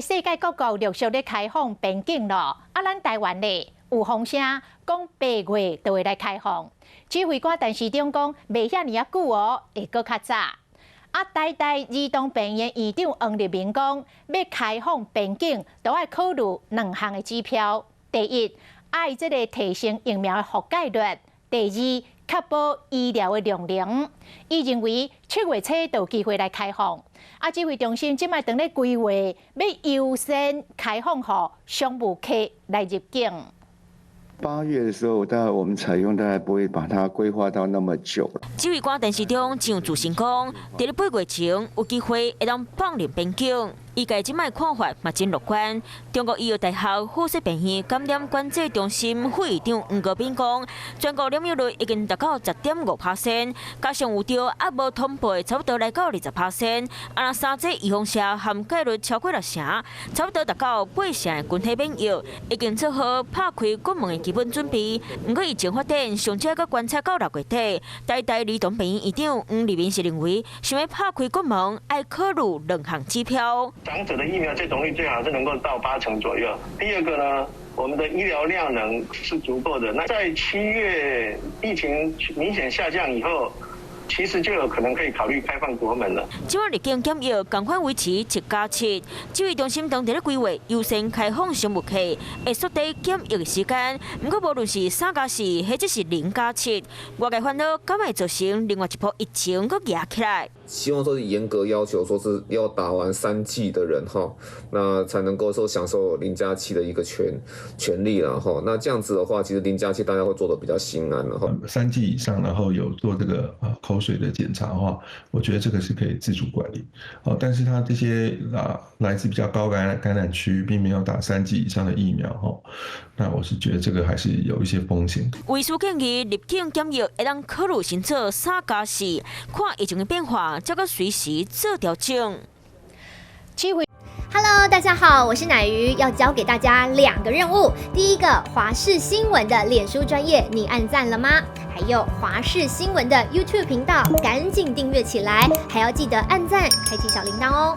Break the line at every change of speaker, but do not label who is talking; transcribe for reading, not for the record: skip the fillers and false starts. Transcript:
擺世界各國陸續咧開放邊境咯，啊，咱台灣咧有風聲講八月就會來開放。指揮官陳時中講，袂遐爾仔久哦，會閣較早。啊，台大兒童病院院長黃立明講，欲開放邊境，都愛考慮兩項的指標。第一，愛這个提升疫苗的覆蓋率；第二，確保醫療的量能。伊認為7月初就有機會來開放。啊，指揮中心這擺當咧規劃，欲優先開放予商務客來入境。
8月的時候，大概我們採用大概不會把它規劃到那麼久。
指揮官陳時中真有自信講，佇咧8月前有機會會當放任邊境。醫界這擺看法嘛真樂觀。中國醫藥大學附設病院感染管制中心副院長黃國斌講，全國染疫率已經達到10.5%，加上有著抑無通報，差不多來到20%。啊，若三劑預防射涵蓋率超過六成，差不多達到八成的群體免疫，已經做好拍開國門的基本準備。毋過疫情發展，上少閣觀察到6月底。台大兒童病院院長黃立明是認為，想欲拍開國門，愛考慮兩項指標。
長者的疫苗接種率最好是能夠到八成左右。第二個呢，我們的醫療量能是足夠的。那在7月疫情明顯下降以後，其實就有可能可以考慮開放國門了。
這擺入境檢疫仝款維持7加7，指揮中心當佇咧規劃優先開放商務客，會縮短檢疫的時間。毋過無論是3加4，或者是0加7，外界煩惱敢會造成另外一波疫情閣夯起來。
希望說是嚴格要求，說是要打完三劑的人哈，那才能夠說享受零加七的一個權利了哈。那這樣子的話，其實零加七大家會做得比較心安了哈。
三劑以上，然後有做這個口水的檢查的話，我覺得這個是可以自主管理。哦，但是他這些來自比較高感染區，並沒有打三劑以上的疫苗哈，那我是覺得這個還是有一些風險。
衛生建議入境檢疫會當考慮先做3加4，看疫情的變化，才閣隨時做調整。
指揮
Hello，大家好，我是奶魚，要交給大家兩個任務。第一個，華視新聞的臉書專頁，你按讚了嗎？還有華視新聞的 YouTube 頻道，趕緊訂閱起來，還要記得按讚，開啟小鈴鐺哦。